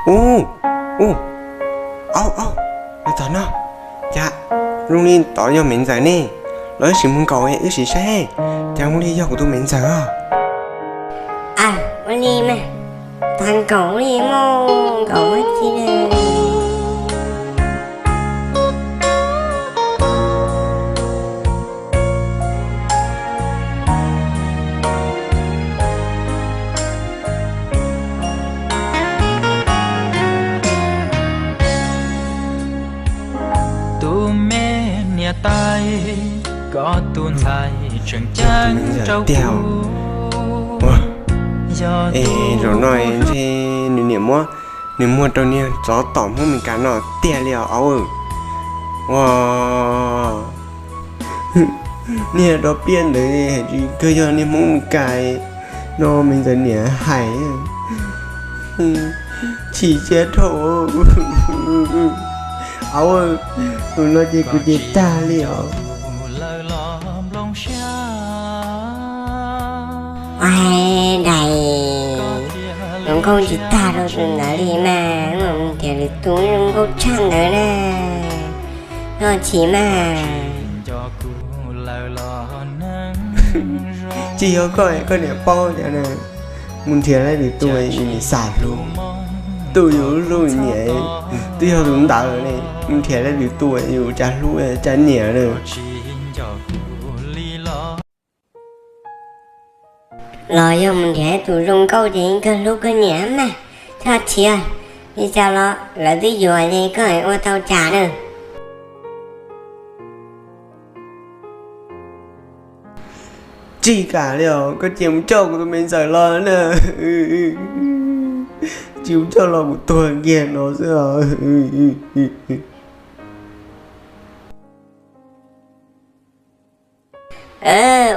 Ub, ub, aub, aub, los tom no, cas zoo li tod yog me ntxawm ne. Los wb sim mus nkaum wb sim saib, cas zoo li yog kuv tus me ntxawm os. Ua li mas, tag nkaus li muaj nkaus ua ci. Tus me niam tais, koj tus ntxhais tseem ceeb rau kuv. Yog es zaum no ntshe nws niam muab nws muag rau niag tsov tom Hmoob Meskas no tiag li os aub. Ua niag dov piab ntawd hais tsis kawg yog niag Hmoob Meskas no me ntxawm niam hais. Chim siab dhau. Aub, tus no ces kuv ces tag li os. Ua dais, zoo nkauj tsis tag rau tus ntawd li mas, mus nrhiav lwm tus zoo nkauj tshaj ntawd na. Koj chim mas. Tsis yog koj, koj niam paub tias mus nrhiav lwm tus yus niam xav hlub, tus yus hlub nyiam twb yog tus ntawd ne. Mus nrhiav lwm tus yus cas hlub cas nyiam na. Los yog mus nrhiav tus zoo nkauj ces yeej kawg hlub kawg nyiam mas. Txhob chim, li cas los lawv twb yuav ces koj ua tau cas na. Tsis kam li os, koj cia mus coj kuv tus me ntxawm los na. Tsis mus coj los kuv tuag kiag no xwb os.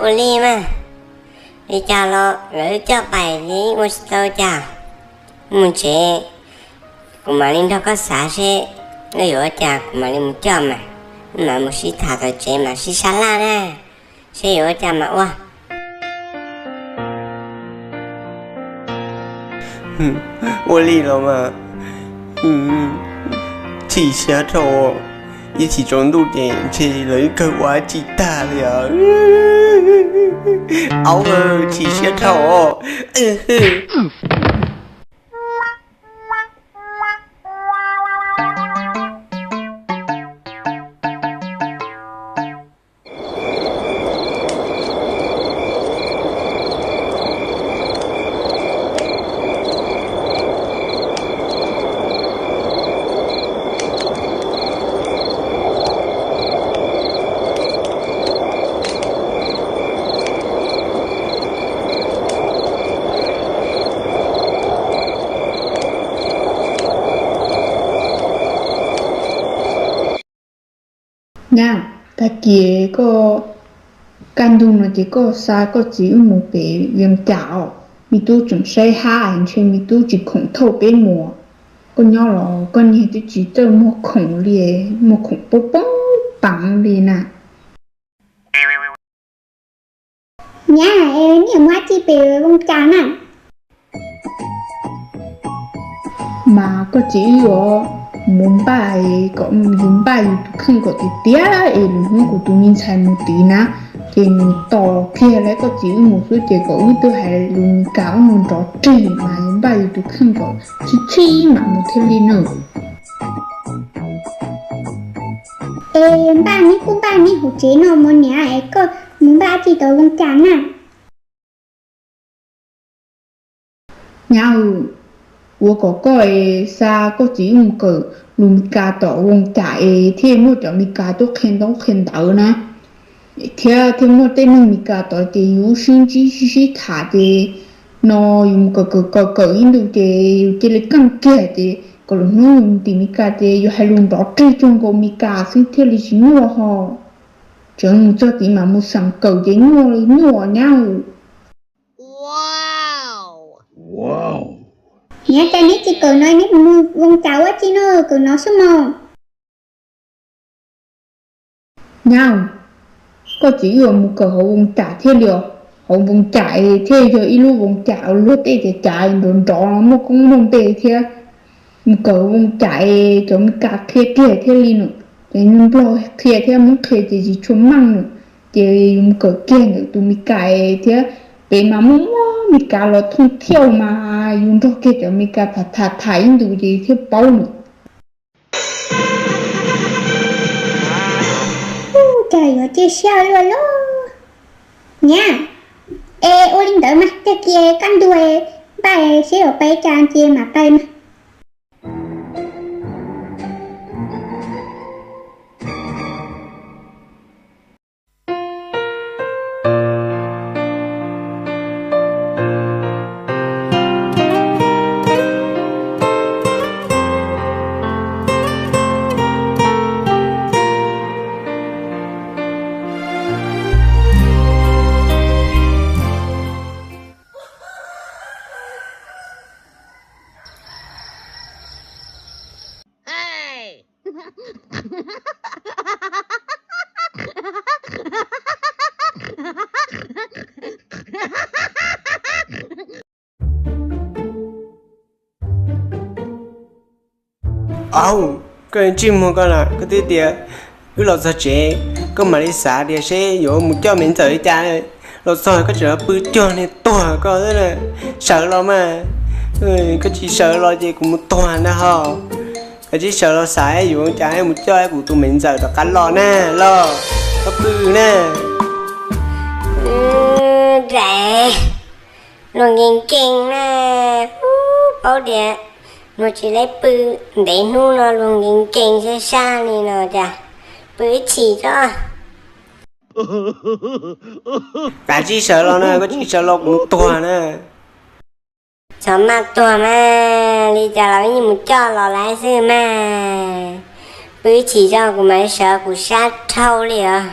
Ua li mas, li cas los lawv coj pais ces ua tsis tau cas. Mus tsev, kuv mam li nrog koj xav seb yuav ua cas kuv mam li mus coj mas. Mam mus sib tham tom tsev mam sib sab laj na, seb yuav ua cas mas ua. Ua li los mas, chim siab dhau, ib chim tsaus ntuj ces ntshe lawv kawg ua tsis tag li os. Aub, chim siab dhau. Nyab, tag kis koj kaj ntug no ces koj xa koj txiv wb mus pem Vees Cas os. Me tub tseem saib hab, ntshe me tub tsis khoom thauj peb mus. Koj nyob los koj niag twb tsis txawj muag khoom li, muag khoom poob poob pav li na. Nyab, es niam mus dab tsi pem Vees Cas na? Mas koj txiv wb yuav mus npaj, kom yus npaj yus tus kheej kom tiav tiav es lwm hnub kuv tus me ntxhais mus tid na, ces nws tos kiag li koj txiv wb mus xwb ces kom wb twb hais lus Mes Kas ub no nrov reg mas yus npaj yus tus kheej kom txhij txhij mam mus thiaj li na. Es npaj neb kuj npaj neb hauv tsev no mus niam, es koj mus npaj dab tsi tom Vees Cas na? Nyab, ua kom koj es xa koj txiv wb mus kawm lus Mes Kas tom Vees Cas es thiaj muaj cov Mes Kas tuaj qhia ntaub qhia ntawv na, thiab thiaj muaj tej neeg Mes Kas tod ces yus sib ntsib sib sib tham ces no yus mus kawm kawm kawm kawm ib ntus ces yus cia li keej kiag ces kom lwm hnub yus mus tim Mes Kas ces yus hais lus nrov reg cuag nkaus Mes Kas xwb thiaj li tsis nyuaj ho. Tseem mus txog tid mas mus xeem kawm ces nyuaj li nyuaj nyab. Niam, cas neb tsis kawm no, neb mus Vees Cas ua dab tsi no, kawm no xwb mog. Nyab, koj txiv wb mus kawm hauv Vees Cas thiaj li os, hauv Vees Cas es thiaj yog ib lub Vees Cas uas luag tej cav cav nrov nrov muaj koob muaj npe thiab. Mus kawm ua cas es cov Meskas qhia kiag thiaj li nws, ces yus Nplog qhia thiab Hmoob qhia ces tsis tshua meej nws, ces yus mus kawm kiag ntawm tus Meskas thiab. Pem mas muaj muaj Meskas los thooj thiauj mas yus nrog kiag cov Meskas tham tham tham ib ntus ces thiaj paub nws. Ub, cas yuav ciaj siab luaj lauj. Niam, es ua li ntawd mas tag kis kaj ntug npaj siab yuav pais cas ces mam pais mas. Au, koj ntsej muag koj na, koj twb tias wb los txog tsev, koj mam li xav tias seb yuav mus coj me ntxawm li cas, los txog koj tseem pw cuag niag tuag koj xwb na. Sawv los mas, koj tsis sawv los ces kuv mus tuag ntag ho. Koj tsis sawv los xav yuav cas mus coj kuv tus me ntxawm rov qab los na, los koj pw na. Luag nkees nkees na, paub tias luag tsis laib pw, ntev hnub no luag nkees nkees sab sab li no cas pw ib chim tso. Kav tsij sawv los na, koj tsis sawv los kuv mus tuag na. Txhob maj tuag mas, li cas los yeej mus coj los lawm xwb mas. Pw ib chim tso kuv mam li sawv, kuv sab dhau li os.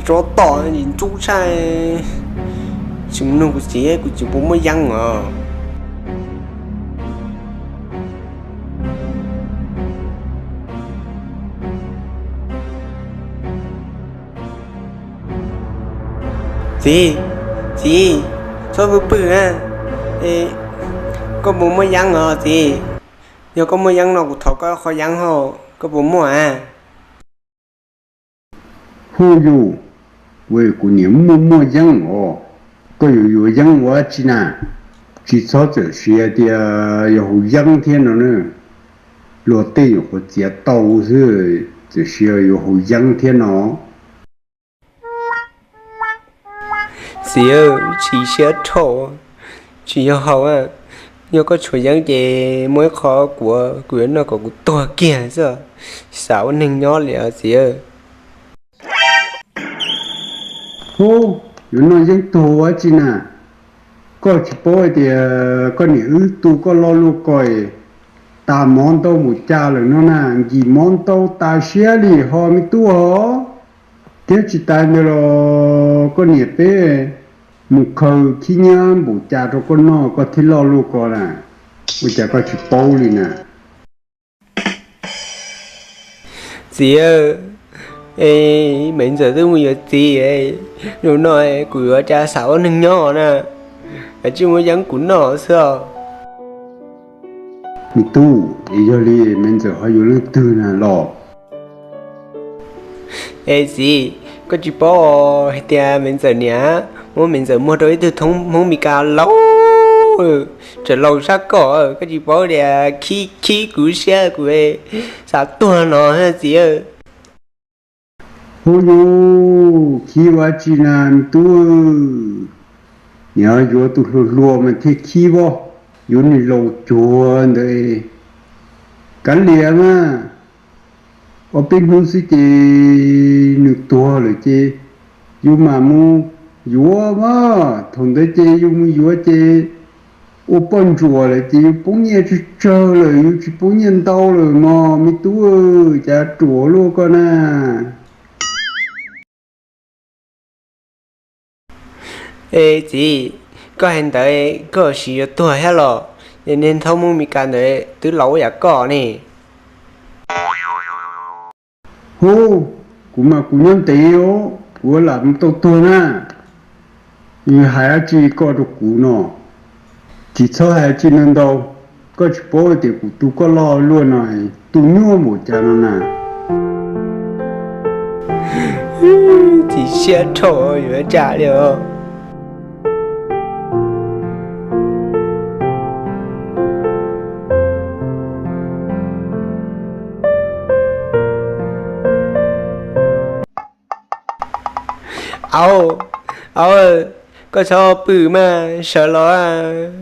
Tsov tom ntxub tshaj, tsis mus nug kuv txiv kuv tsis puas muaj yeeb os. Txiv, txiv, txhob pw pw na. Koj puas muaj yeeb os txiv? Yog koj muaj yeeb no kuv thov koj qhov yeeb hauj, koj puas muaj a? Hu yus, kuv niam muaj muaj yeeb os, koj yuav yuav yeeb ua dab tsi na? Tsis txhob txawm siv tias yuav haus yeeb thiab no na. Luag tej nyuam qhuav txiav tau xwb, txawm siv yuav haus yeeb thiab no. Txiv, tsis siab dhau, tsis yog haus, yog koj tshuav yeeb ces muaj ib qho kuv, kuv yuav noj kom kuv tuag kiag xwb, xav ua neeg nyob li os txiv. Hu, yuav noj yeeb tuag ua dab tsi na? Koj tsis paub hais tias koj niam wb tu koj loj luaj ko, tas mov ntau npaum cas lawm no na, nkim mov ntau tas siab li ho me tub ho. Thiab tsis tas ntawd los koj niam peb mus khaws khib nyiab npaum cas rau koj noj koj thiaj loj luaj ko na, ua cas koj tsis paub li na? Txiv, es me ntxawm twb mus yuav txiv, zaum no kuv yuav ua cas xav ua neeg nyob na, es tsis muaj yeeb kuv noj xwb os. Me tub, es yog li me ntxawm ho yuav leej twg na los? Es txiv, koj tsis paub hais tias me ntxawm niam muab me ntxawm muag rau ib tug Hmoob Mes Kas laus, tseem laus sab koj, koj tsis paub tias khib khib kuv siab kuv xav tuag no txiv. Hu yus, khib ua dab tsi na me tub? Niam yuav tus hluas hluas mas thiaj khib os, yuav niag laus cuag ntawd. Kav liam mas, ob peb hnub xwb ces nws tuag lawm ces yus mam mus yuav mas, thaum ntawd ces yus mus yuav ces ua poj ntsuam lawm ces yus poob nyiaj tsawg tsawg lawm, yus tsis poob nyiaj ntau lawm mog me tub, cas ruam luaj koj na. Es txiv, koj hais ntawd koj sim yuav tuag thiab los? Es niag Hmoob Mes Kas ntawd twb laus yam koj ne. Hu, kuv mas kuv nyob ntev os, kuv lam mus tau tuag na. Nws hais dab tsi koj rau kuv no? Tsis txhob hais dab tsi ntau ntau, koj tsis paub tias kuv tu koj loj luaj no, tu nyuaj npaum cas no na. Tsis siab rhau yuav cas li os. Auj, auj, koj txhob pw mas sawv los.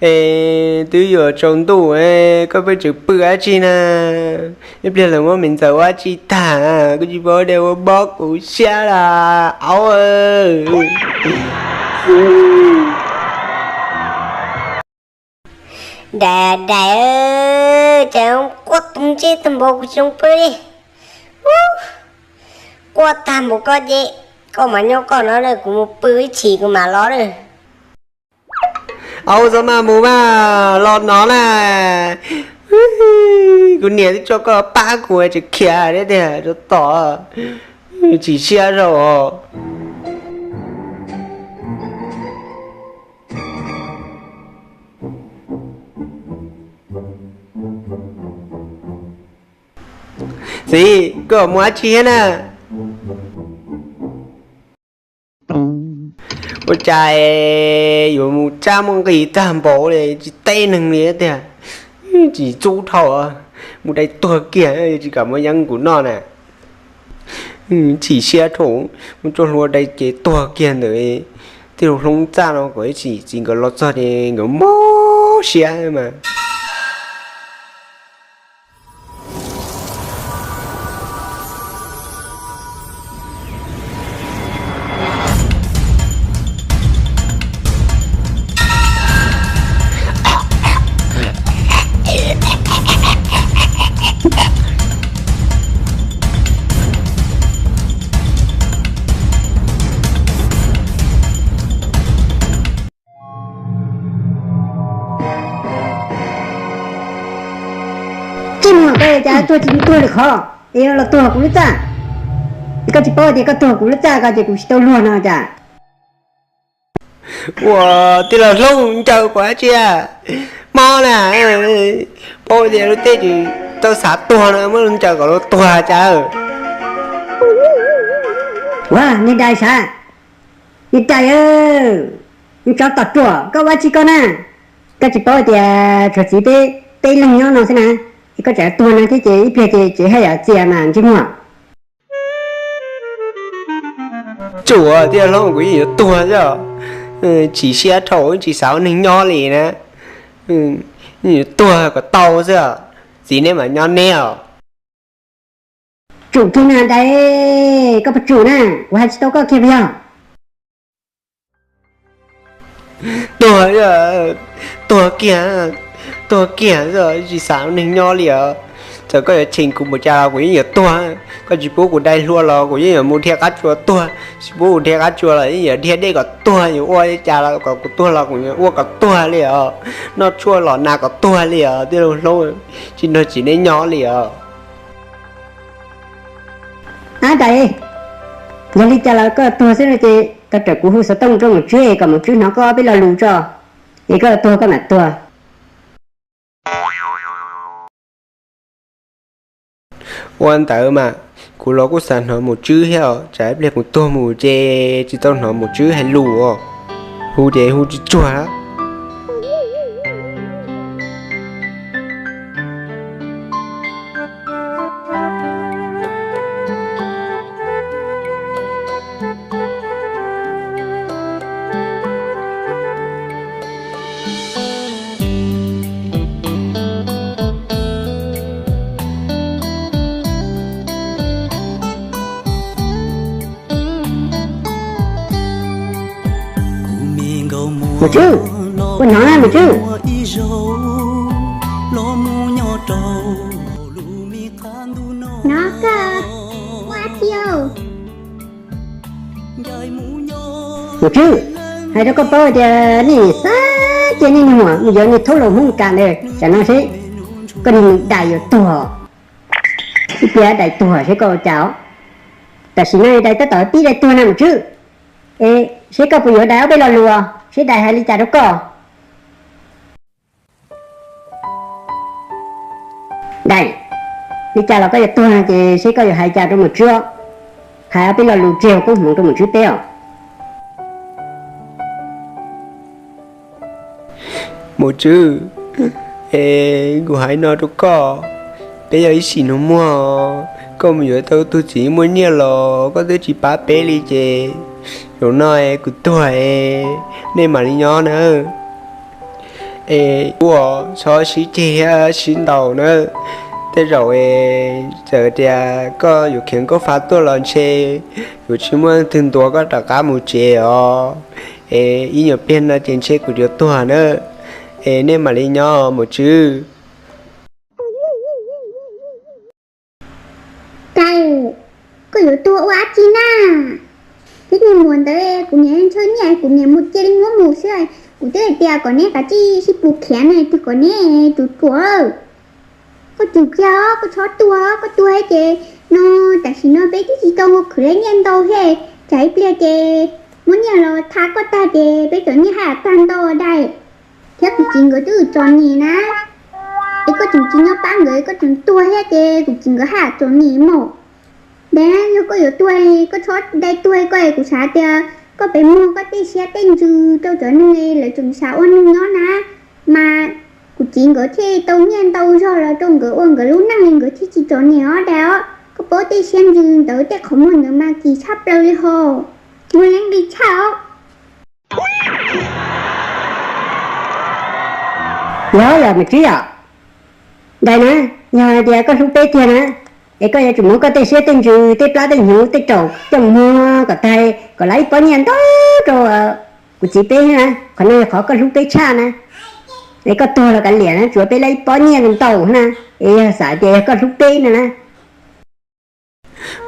Es twb yuav tsaus ntuj, koj pheej tseem pw dab tsi na? Ib pliag lawv muab me ntxawm ua dab tsi tag, koj tsis paub tias ua mob kuv siab los auj. Dais, dais, cas quaj tus ntsej tag npaum kuv tsis zoo pw li. Quaj tag npaum koj ces koj mas nyob koj no, kuv mus pw ib chim kuv mam los lawm. Auj, txhob maj mus mas, los no na. Kuv niam twb tso koj pab kuv tseem khiav thiab tiag, rau tom tsis siab rau. Txiv, koj mus dab tsi thiab na? Ua cas yuav mus tsab muaj nqis tag npaum li, tsis teb neeg li tiag. Tsis txub dhau, mus dai tuag kiag, tsis kam muab yeeb kuv noj na. Chim siab rau, muab tshuaj hlua dai ces tuag kiag ntawd. Tij laug Hlob txaj no kom ib chim txiv nkawd los txog ces nkawd mob siab mas. Txij no koj cas tuag tsis tuag lwm qhov, es los tuag kuv lub txaj? Es koj tsis paub tias koj tuag kuv lub txaj ko ces kuv tsis tau luag no cas? Ua, tij laug Hlob ncaws kuv dab tsi? Mob na, paub tias lub teb tsis tau xav tuag no muab ncaws kom luag tuag cas? Ua, niag dais sav, niag dais, niag tsov tom ruam, koj ua dab tsi koj na? Koj tsis paub tias tshuav txiv peb, peb leeg nyob no xwb na, es koj tseem tuag no thiab ces ib pliag ces tsev haj yam txias mas ntsej muag. Tsuas, tij laug Hlob, kuv yeej yuav tuag xwb. Chim siab rau, tsis xav ua neeg nyob li na. Yeej yuav tuag kom tau xwb, txiv neb mam nyob neb os. Tsum kiag na dais, koj puas tsum na? Kuv hais tsis tau koj kiag puas yog? Tuag, tuag kiag, tuag kiag xwb, tsis xav ua neeg nyob li os. Txawm koj yuav cheem kuv npaum cas los kuv yeej yuav tuag. Koj tsis pub kuv dai hlua los kuv yeej yuav mus dhia qab tsua tuag, tsis pub kuv dhia qab tsua los yeej yuav dhia dej kom tuag, yuav ua li cas los kom kuv tuag los kuv yuav ua kom tuag li os. Noj tshuaj los nas kom tuag li os, tij laug Hlob, tsis nrog txiv neb nyob li os. Ab dais, yog li cas los koj tuag xwb no ces tau rawm kuv hu xov tooj rau Maum Tswb es kom Maum Tswb hnov koj peb lo lus tso, es koj tuag koj mam tuag. Ua ntawd mas, kuv los kuj xav hnov Maum Tswb thiab os, tsam ib pliag kuv tuag mus ces tsis tau hnov Maum Tswb hais lus os. Hu ces hu tsis tsuag. Maum Tswb, koj hnov na Maum Tswb? Hnov koj, ua dab tsi os? Maum Tswb, hais rau koj paub tias nej xav cia nej niag muam mus yuav niag thaub laus Hmoob Mes Kas ntawd tsam no seb koj niag dais yuav tuag, ib pliag dais tuag seb koj ua cas os. Tam sim no dais tab tom pib dais tuag na Maum Tswb. Es seb koj puas yuav Dais ob peb lo lus, seb Dais hais li cas rau koj. Dais, li cas los koj yuav tuag no ces seb koj yuav hais cas rau Maum Tswb, hais ob peb lo lus tseg koob hmoov rau Maum Tswb peb os. Maum Tswb, es kuv hais no rau koj, peb yog ib sim nus muag, koj mus yuav tau tug txiv muaj nyiaj los koj twb tsis pab peb li ces zaum no kuv tuag es nej mam li nyob nawb. Es ua txhob sib ceg thiab sib ntaus nawb. Tej zaum es txawm tias koj yuav khiav nkauj fa tuaj los ntshe yuav tsis muaj twg ntuas koj rov qab mus tsev os. Es ib nyuag pliag no ces ntshe kuv yuav tuag nawb. Es nej mam li nyob Maum Tswb. Dais, koj yuav tuag ua dab tsi na? Tib niag muam ntawd kuv niam ntshaw nyiaj kuv niam mus cia li muab mus xwb. Kuv twb hais tias kom neb kav tsij sib pus khiav ne, twb kom neb tus ruam. Koj tsum kiag os, koj txhob tuag, koj tuag ces no tam sim no peb twb tsis tau khwv nyiaj ntau thiab, tsam ib pliag ces muab nyiaj los tha koj tag ces peb cov nyiaj haj yam tag ntau Dais. Thiab kuv txiv nkawd twb txom nyem na, es koj tseem tsis nyob pab nkawd, koj tseem tuag thiab ces kuv txiv nkawd haj yam txom nyem mog. Dais, yog koj yuav tuag, koj txhob dai tuag, koj es kuv xav tias koj pem muag koj tej siab tej ntsws rau cov neeg lawv tseem xav ua neeg nyob na, mas kuv txiv nkawd thiaj tau nyiaj ntau zog los rau nkawd ua nkawd lub neej li nkawd thiaj tsis txom nyem os Dais os. Koj paub tej siab ntsws ntawd tej qhov muag ntawd mas kim tshaj plaws li hos, muaj leej li tshaj os. Yog yog Maum Tswb yom, Dais na, yog hais tias koj hlub peb tiag na, es koj yuav tsum muab koj tej siab tej ntsws tej plab tej hnyuv tej raum coj mus muag kom tag, kom lawv ib pob nyiaj ntau rau kuv txiv peb na. Qhov no yog qhov koj hlub peb tshaj na, es koj tuag los kav liam na, tsuav peb lawv ib pob nyiaj ntau na, es yog xav tias yog koj hlub peb no na.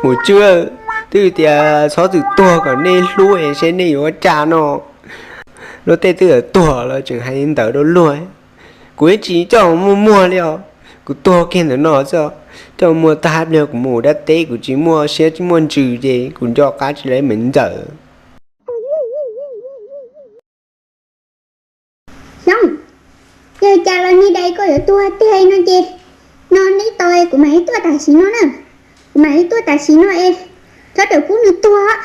Maum Tswb, twb tias txhob txwm tuag kom nej hlub es seb nej yuav ua cas no. Luag tej twb tuag los tseem hais li ntawd rau luag. Kuv yeej tsis coj muag muag li os. Kuv tuag kiag ntawm no xwb, coj muag tag ib pliag kuv mus dab teb kuv tsis muaj siab tsis muaj ntsws ces kuv nco qab tsis lawv me ntxawm. Xyoob, yog cas los niag Dais koj yuav tuag tiag no ces, no neb tos kuv mam li tuaj tam sim no na. Kuv mam li tuaj tam sim no es, txhob rawm pub nws tuag.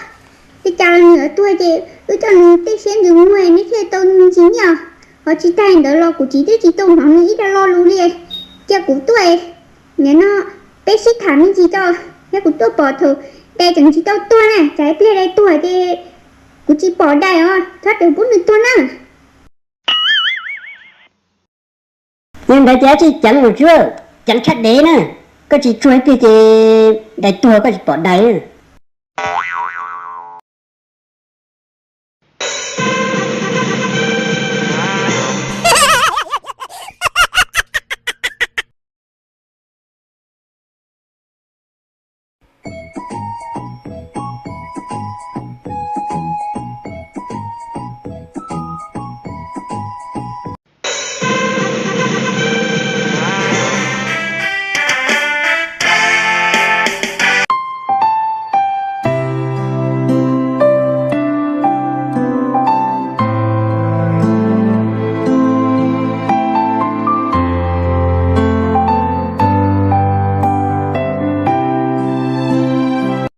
Tej cas los nws yuav tuag ces wb coj nws tej siab ntsws muag neb thiaj tau me ntsis nyiaj. Ho tsis tag ntawd los kuv txiv twb tsis tau hnov nws ib lo lus li. Cia kuv tuaj, nim no peb sib tham me ntsis tso, thiab kuv tuaj pom thaum Dais tseem tsis tau tuag na, tsam ib pliag Dais tuag ces kuv tsis pom Dais os, txhob rawm pub nws tuag na. Yog ntawd ces tsis ceev Maum Tswb, ceev tshaj dev na, koj tsis tsuag ib pliag ces Dais tuag koj tsis pom Dais.